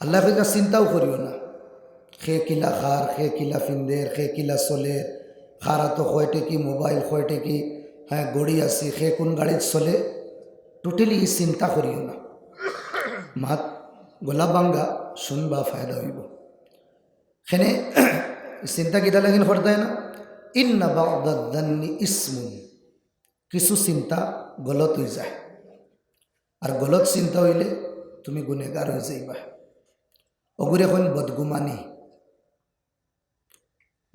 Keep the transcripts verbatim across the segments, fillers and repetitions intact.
আল্লায় কইরা চিন্তাও করিও না, কে কিলা খার, কে কিলা ফিন্দের, কে কিলা চলের, কার আতো কয়টেকি মোবাইল, কয়টেকি, হ্যাঁ, ঘড়ি আছে, কে কুন গাড়িত চলে, totally ই চিন্তা করিও না। মাত গলা ভাঙ্গা, শুনবা, ফায়দা অইবো। কেনে চিন্তা কিতা লাগিন করতায় না? ইন্না বা'দাজ জান্নি ইসমুন। কিছু চিন্তা গলত অইযায়, আর গলত চিন্তা অইলে তুমি গুনেগার অইযাইবা। অগুরে কইন বদগুমানি।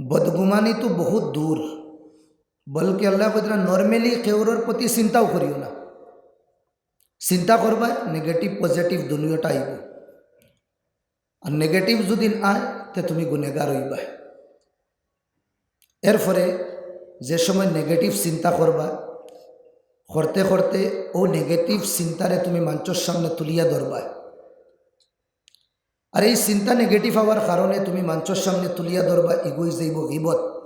বদগুমানি তো বহুত দূর, বলকে আল্লায় কইরা normally কেউরর প্রতি চিন্তাও করিও না। চিন্তা করবায়, negative positive দুনিওটা আইবো। আর negative যুদি আয়, তে তুমি গুনেগার অইবায়। এরপরে যে সময় negative চিন্তা করবা, করতে করতে অউ negative চিন্তারে তুমি মানষর সামনে তুলিয়া ধরবায়। আর এই চিন্তা negative অওয়ার কারণে তুমি মানষর সামনে তুলিয়া ধরবা, ইগু অইযাইবো গিবত।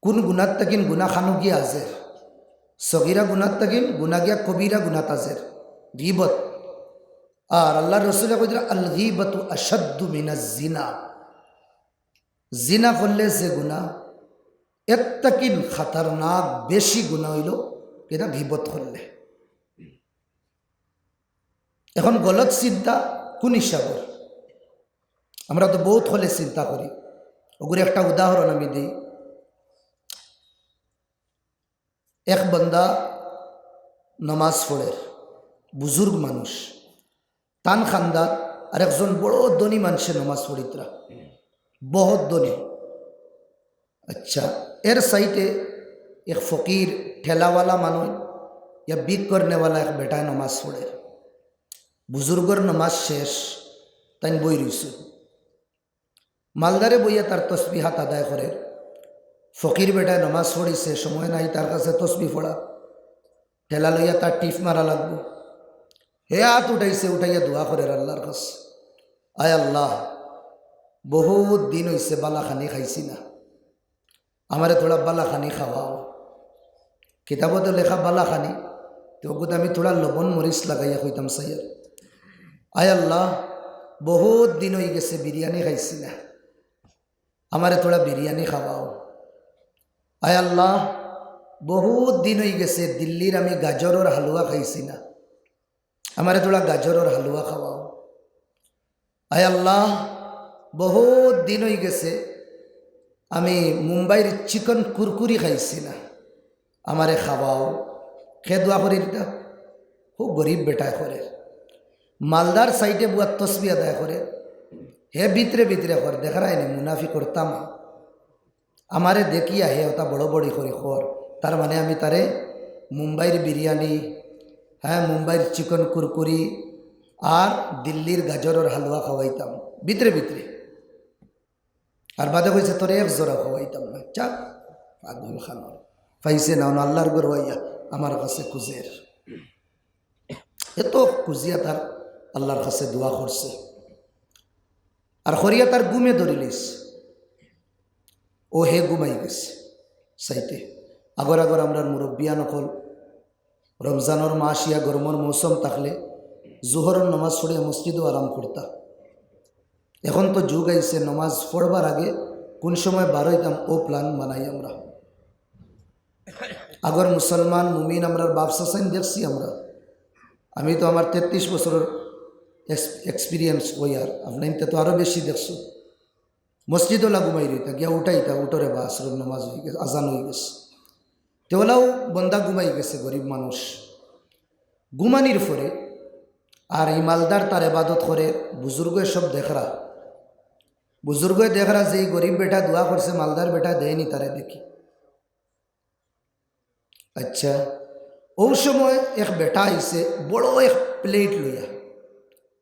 কুন গুনার তাকিন গুনা খানো গিয়া আজের, সগিরা গুনার তাকিন গুনা গিয়া কবিরা গুনাত আজের, গিবত। আর আল্লার রসুলে কইরা, "আল গিবাতু আশাদ্দু মিনাজ জিনা।" জিনা করলে যে গুনা, এর তাকিন খাতারনাক বেশি গুনা অইলো কিতা, গিবত করলে। এখন গলত চিন্তা কুন হিসাবর? আমরা তো বহুত হলে চিন্তা করি। অগুর একটা উদাহরণ আমি দেই। এক বান্দা নমাজ পড়ের, বুজুর্গ মানুষ, তান খান্দাত আর একজন বড় ধনী মানষে নমাজ পড়িতরা, বহুত ধনী। আচ্ছা, এর সাইডে এক ফকির, ঠেলাওয়ালা মানুষ, ইয়া ভিক করনেওয়ালা এক বেটায় নমাজ পড়ের। বুজুর্গর নমাজ শেষ, তাইন বই রইছইন। মালদারে বইয়া তার তসবিহাত আদায় করের। ফকির বেটায় নমাজ পড়িছে, সময় নাই তার কাছে তসবি পড়া। ঠেলা লইয়া তার টিপ মারা লাগবো। হে আত উঠাইছে, উঠাইয়া দোয়া করের আল্লার কাছে, "আয় আল্লাহ, বহুত দিন অইছে বালা খানি খাইছি না, আমারে থুড়া বালা খানি খাওয়াও।" কিতাবো তো লেখা বালা খানি, তে অগুত আমি থুড়া লবণ মরিচ লাগাইয়া কইতাম চাইয়ার, "আয় আল্লাহ, বহুত দিন অইগেছে বিরিয়ানি খাইছি না, আমারে থুড়া বিরিয়ানি খাওয়াও। আয় আল্লাহ, বহুত দিন অইগেছে দিল্লির আমি গাজরর হালুয়া খাইছি না, আমারে থুড়া গাজরর হালুয়া খাওয়াও। আয় আল্লাহ, বহুত দিন অইগেছে আমি মুম্বাইর চিকেন কুরকুরি খাইছি না, আমারে খাওয়াও।" কে দোয়া করের ইটা? অউ গরিব বেটায় করের। মালদার সাইডে বইয়া তসবি আদায় করের, হে ভিতরে ভিতরে কর, দেখরায়নি মুনাফিকর তামা। আমারে দেখিয়া হে অতা বড় বড়ি করি কর, তার মানে আমি তারে মুম্বাইর বিরিয়ানি, হ্যাঁ, মুম্বাইর চিকেন কুরকুরি আর দিল্লির গাজরর হালুয়া খাওয়াইতাম ভিতরে ভিতরে। আর বাদে কইছে, "তোরে এক জোড়া খাওয়াইতাম না, চা, পাগল খানোর।" পাইছে না, অনো আল্লার ঘরো আইয়া আমার কাছে খুজের। এত খুজিয়া তার আল্লার কাছে দোয়া করছে, আর করিয়া তার ঘুমে ধরিলিছে। অউ হে ঘুমাই গেছে। চাইতে আগর আগর আমরার মুরব্বিয়ান অকল রমজানর মাস ইয়া গরমর মৌসুম থাকলে জোহরর নমাজ পড়িয়া মসজিদো আরাম করতা। এখন তো যুগ আইছে, নমাজ পড়বার আগে কুন সময় বার অইতাম, অউ plan বানাই আমরা। আগর মুসলমান মুমিন আমরার বাপ চাচাইন দেখছি আমরা। আমি তো আমার তেত্রিশ বছরর এক্স-, experience অইয়ার, আপনাইনতে তো আরো বেশি দেখছো। মসজিদো অলা ঘুমাই রইতা, গিয়া উঠাইতা, "উঠো রে বা, আসরর নমাজ অইগেছে, আজান অইগেছে।" তে অলাউ বন্দা ঘুমাই গেছে, গরিব মানুষ। ঘুমানির পরে আর ই মালদার তার এবাদত করের, বুজুর্গে সব দেখরা। বুজুর্গে দেখরা যে ই গরিব বেটা দোয়া করছে, মালদার বেটা দেয়নি তারে দেখি। আচ্ছা, অউ সময় এক বেটা আইছে, বড় এক plate লইয়া,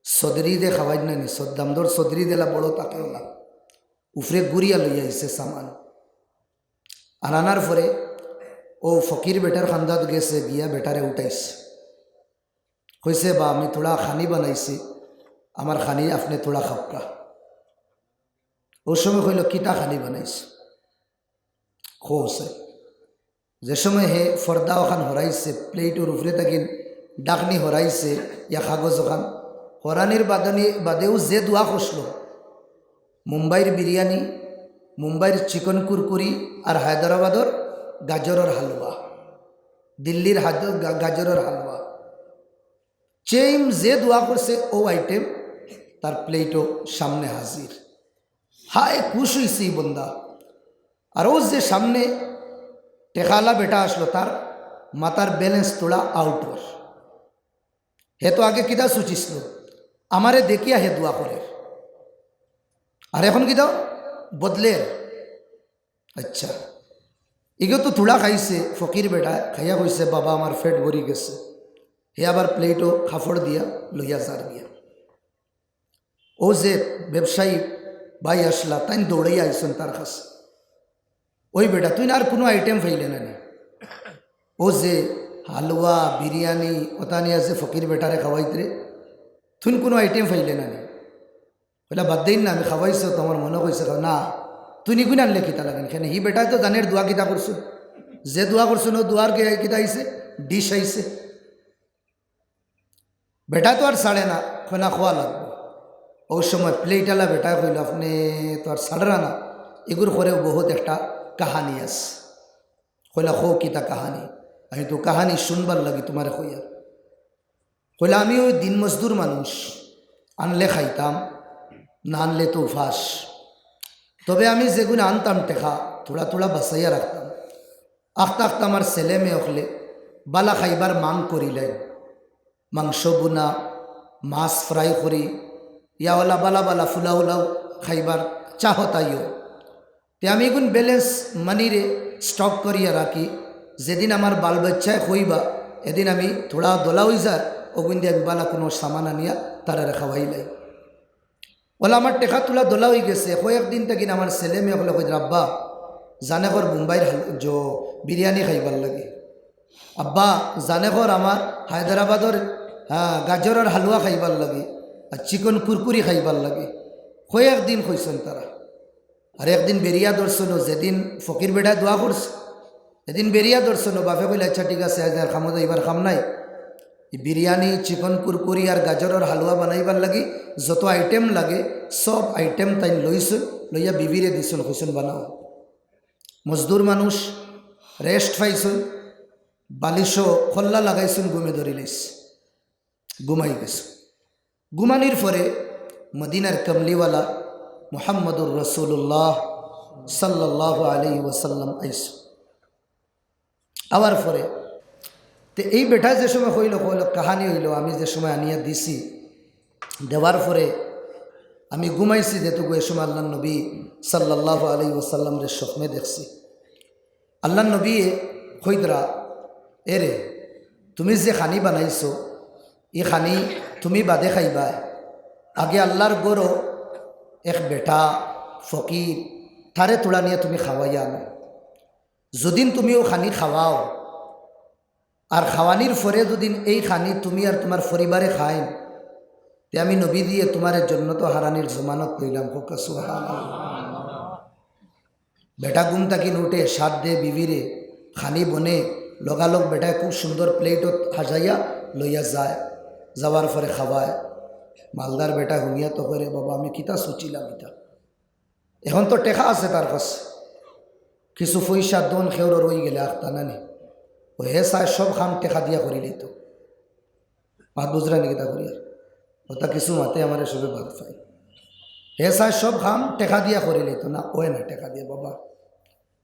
সদরি দে খাওয়াই না নি, সদ-, দামদর সদরি দেলা বড় থাকে অলা, উপরে গুড়িয়া লইয়া আইছে সামান। আর আনার পরে অউ ফকির বেটার খান্দাত গেছে, গিয়া বেটারে উঠাইছে, কইছে, "বা, আমি থুড়া খানি বানাইছি, আমার খানি আপনে থুড়া খাউক্কা।" অউ সময় কইলো, "কিতা খানি বানাইছো?" কও চাই। যে সময় হে পর্দা অখান হরাইছে, plateর উপরে থাকি ঢাকনি হরাইছে, ইয়া কাগজ অখান, করানির বাদানি-, বাদেও যে দোয়া করছিল, মুম্বাইর বিরিয়ানি, মুম্বাইর চিকন কুরকুরি আর হায়দরাবাদর গাজরর হালুয়া, দিল্লির হাদ-, গা-, গাজরর হালুয়া, চেইম যে দোয়া করছে ও আইটেম তার প্লেটও সামনে হাজির। হায় খুশ হইছে ই বন্দা। আর ও যে সামনে টেকালা বেটা আসলো, তার মাথার ব্যালেন্স তোলা আউট অর। হে তো আগে কিতা সুচিছিল, আমারে দেখিয়া হে দোয়া করের, আর এখন কিতা বদলের। আচ্ছা, ইগো তো থুড়া খাইছে ফকির বেটায়, খাইয়া কইছে, "বাবা, আমার পেট ভরি গেছে।" হে আবার প্লেটও কাপড় দিয়া লইয়া যার গিয়া। ও যে ব্যবসায়ী ভাই আসলা, তাইন দৌড়াইয়া আইছইন তার কাছে, "ওই বেটা, তুইন আর কুনু আইটেম পাইলে না নি? ও যে হালুয়া, বিরিয়ানি, ওতা নিয়া যে ফকির বেটারে খাওয়াইতরে, তুইন কুনু আইটেম পাইলে না নি?" কইলা, "বাদ দেইন না, আমি খাওয়াইছি তো, আমার মনো কইছে খাও।" "না, তুইন ইগুন আনলে কিতা লাগেন? কেনে হি বেটায় তো জানের দোয়া কিতা করছইন, যে দোয়া করছইন, ও দোয়ার কে কিতা আইছে, ডিশ আইছে।" বেটা তো আর ছাড়ে না, কয়, "না, খাওয়া লাগবো।" ওই সময় প্লেটআলা বেটায় কইল, "আপনে তো আর ছাড়রা না, ইগুর পরেও বহুত একটা কাহানি আছে।" কইলা, "কও কিতা কাহানি?" "আমি তো কাহানি শুনবার লাগি তুমারে কইয়ার।" কইলা, "আমি ওই দিন মজদুর মানুষ, আনলে খাইতাম, না আনলে তো উপাস। তবে আমি যেগুন আনতাম টেকা, থুড়া থুড়া বাচাইয়া রাখতাম। আখতা আখতা আমার ছেলে মেয়ে অকলে বালা খাইবার মাং করিলাইন, মাংস বুনা, মাছ ফ্রাই করি, ইয়া ওলা বালা বালা ফুলাও উলাও খাইবার চাহত আইও। তে আমি ইগুন ব্যালেন্স মানিরে স্টক করিয়া রাখি, যেদিন আমার বাল বাচ্চায় কইবা, এদিন আমি থুড়া দলা অইযার, ওগুন দি আমি বালা কুনু সামান আনিয়া তারারে খাওয়াইলাই।" ওলা আমার টেকা তুলা দলা অইগেছে, কয়েকদিন থাকি আমার ছেলে মেয়ে অকলে কইতরা, "আব্বা, জানে কর বোম্বাইর হাল-, জো, বিরিয়ানি খাইবার লাগি। আব্বা, জানে কর আমার হায়দরাবাদর, হ্যাঁ, গাজরর হালুয়া খাইবার লাগি, আর চিকন কুরকুরি খাইবার লাগি।" কয়েকদিন কইছইন তারা। আর একদিন বেরিয়া ধরছইন, যেদিন ফকির বেটায় দোয়া করছে, এদিন বেরিয়া ধরছইন, বাপে কইলা, "আচ্ছা, ঠিক আছে, আইজ আর কামো যাইবার কাম নাই। ই বিরিয়ানি, চিকন কুরকুরি আর গাজরর হালুয়া বানাইবার লাগি যত আইটেম লাগে, সব আইটেম তাইন লইছইন, লইয়া বিবিরে দিছইন, কইছইন, 'বানাও।'" মজদুর মানুষ, রেস্ট পাইছইন, বালিশো কল্লা লাগাইছইন, ঘুমে ধরিলাইছে, ঘুমাই গেছে। ঘুমানির পরে মদিনার কমলিওয়ালা মুহাম্মদুর রাসূলুল্লাহ সাল্লাল্লাহু আলাইহি ওয়াসাল্লাম আইছইন। আওয়ার পরে তে এই বেটায় যে সময় কইল, কইল, "কাহানি অইল, আমি যে সময় আনিয়া দিছি, দেওয়ার পরে আমি ঘুমাইছি, যেহেতু ওই সময় আল্লাহর নবী সাল্লাল্লাহু আলাইহি ওয়াসাল্লামরে স্বপ্নে দেখছি।" আল্লাহর নবীয়ে কইতরা, "এরে, তুমি যে খানি বানাইছো, ই খানি তুমি বাদে খাইবায়, আগে আল্লাহর ঘরো এক বেটা ফকির, তারে থুড়া নিয়া তুমি খাওয়াইয়া আনো। যদিন তুমি অউ খানি খাওয়াও, আর খাওয়ানির পরে যদিন এই খানি তুমি আর তুমার পরিবারে খাইন, তে আমি নবীজিয়ে তুমারে জন্নতো হারানির জমানত লইলাম।" কউক্কা সুবহানাল্লাহ। বেটা ঘুম থাকি উঠে, সাথ দে বিবিরে, খানি বনে, লগালগ বেটায় খুব সুন্দর প্লেটও হাজাইয়া লইয়া যায়। যাওয়ার পরে খাওয়ায়। মালদার বেটা হুনিয়া তো কয়, "বাবা, আমি কিতা সুচিলাম ইতা? এখন তো টেকা আছে তার কাছে, কিছু পয়সা ধন খেউরো রইগেলে আখতা নানি, ও হে চায় সব কাম টেকা দিয়া করিলিতো।" মাত বুঝরা নি কিতা করিয়ার? ওটা কিছু মাতে আমারে সবে বাদ পায়। হে চায় সব কাম টেকা দিয়া করিলিতো, না, অয় না টেকা দিয়া বাবা।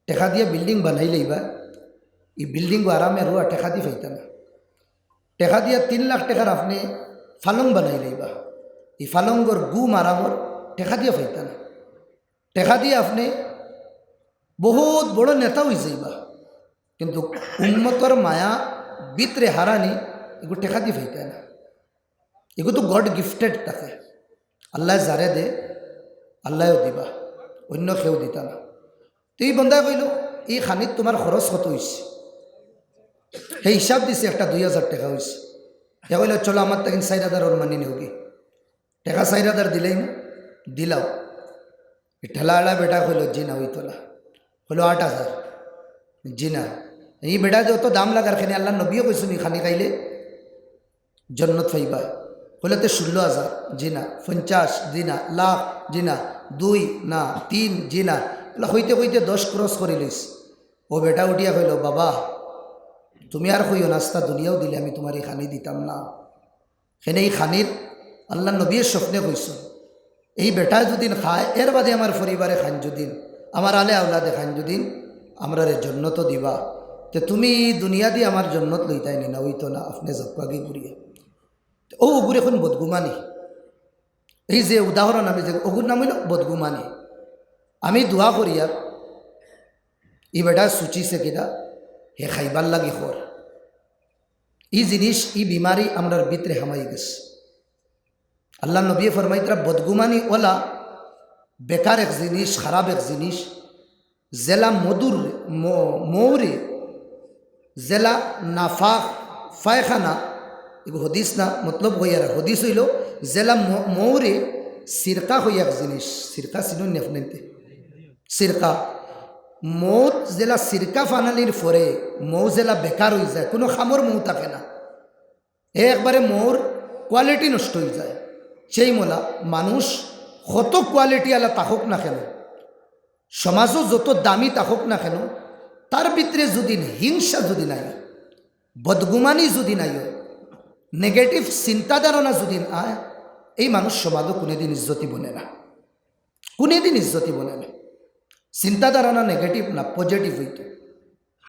টেকা দিয়া বিল্ডিং বানাইলাইবা, ই বিল্ডিং আরামে রুয়া টেকা দি পাইতা না। টেকা দিয়া তিন লাখ টেকার আপনে ফালং বানাইলাইবা, ই ফালংগর ঘুম আরামর টেকা দিয়া পাইতা না। টেকা দিয়া আপনে বহুত বড় নেতা অইযাইবা, কিন্তু উম্মতর মায়া ভিতরে হারানি, ইগু টেকা দি পাইতা না। ইগু তো God gifted থাকে, আল্লায় যারে দে, আল্লায়ও দিবা, অইন্য কেউ দিতা না। তে ই বন্দায় কইলো, "ই খানিত তুমার খরচ কত অইছে?" হে হিসাব দিছে, একটা দুই হাজার টেকা অইছে। হে কইলো, "চলো, আমার থাকি চাইর হাজার ওর মানি নেওগি।" টেকা চাইর হাজার দিলাইমু, দিলাও। ই ঠেলাআলা বেটায় কইলো, "জি না, অইতো না।" কইলো, "আট হাজার।" "জি না।" ই বেটায় যে অত দাম লাগার কেনে, আল্লাহর নবীয়ে কইছইন, "ই খানি খাইলে জন্নত পাইবা।" কইলা, "তে ষোলো হাজার?" "জি না।" "পঞ্চাশ?" "জি না।" "লাখ?" "জি না।" "দুই?" "না।" "তিন?" "জি না।" বলে, কইতে কইতে দশ cross করি লইছে। ও বেটা উঠিয়া কইল, "বাবা, তুমি আর কইও না, আস্তা দুনিয়াও দিলে আমি তুমার ই খানি দিতাম না।" কেনে ই খানির আল্লার নবীয়ে স্বপ্নে কইছইন, এই বেটায় যুদিন খায়, এর বাদে আমার পরিবারে খাইন যুদিন, আমার আলে আওলাদে খাইন যুদিন, আমরারে জন্নতও দিবা। তে তুমি ই দুনিয়াদি আমার জন্নত লইতায় নি না, অইতো না, আপনে যাউক্কা গি ঘুরিয়া। তে অউ অগুর অখন বদগুমানি। এই যে উদাহরণ আমি যে, অগুর নাম অইলো বদগুমানি। আমি দোয়া করিয়ার, ই বেটা সুচিছে কিনা, হে খাইবার লাগি কর। ই জিনিস, ই বিমারি আমরার ভিতরে হামাই গেছে। আল্লার নবীয়ে ফরমাইতরা, বদগুমানি অলা বেকার এক জিনিস, খারাপ এক জিনিস, যেলা মধুর ম-, মৌরে, যেলা নাফাক পায়খানা, এগু হাদিস না, মতলব অইয়ার হাদিস অইলো, যেলা ম-, মৌরে সিরকা অইয়া এক জিনিস, সিরকা চিনইন নি আপনে? সিরকা। মৌত যেলা সিরকা ফানানির পরে মৌ যেলা বেকার অইযায়, কুনু কামর মৌ থাকে না, একবারে মৌর quality নষ্ট অইযায়। সেই মলা মানুষ কত quality আলা থাকউক না কেনে, সমাজো যত দামি থাকউক না কেনে, তার ভিতরে যুদিন হিংসা যুদিন নাই, বদগুমানি যুদিন নাই, negative চিন্তাধারণা যুদিন আয়, এই মানুষ সমাজো কুনুদিন ইজ্জতি বনে না, কুনুদিন ইজ্জতি বনে না। চিন্তাধারণা negative না, positive অইতো।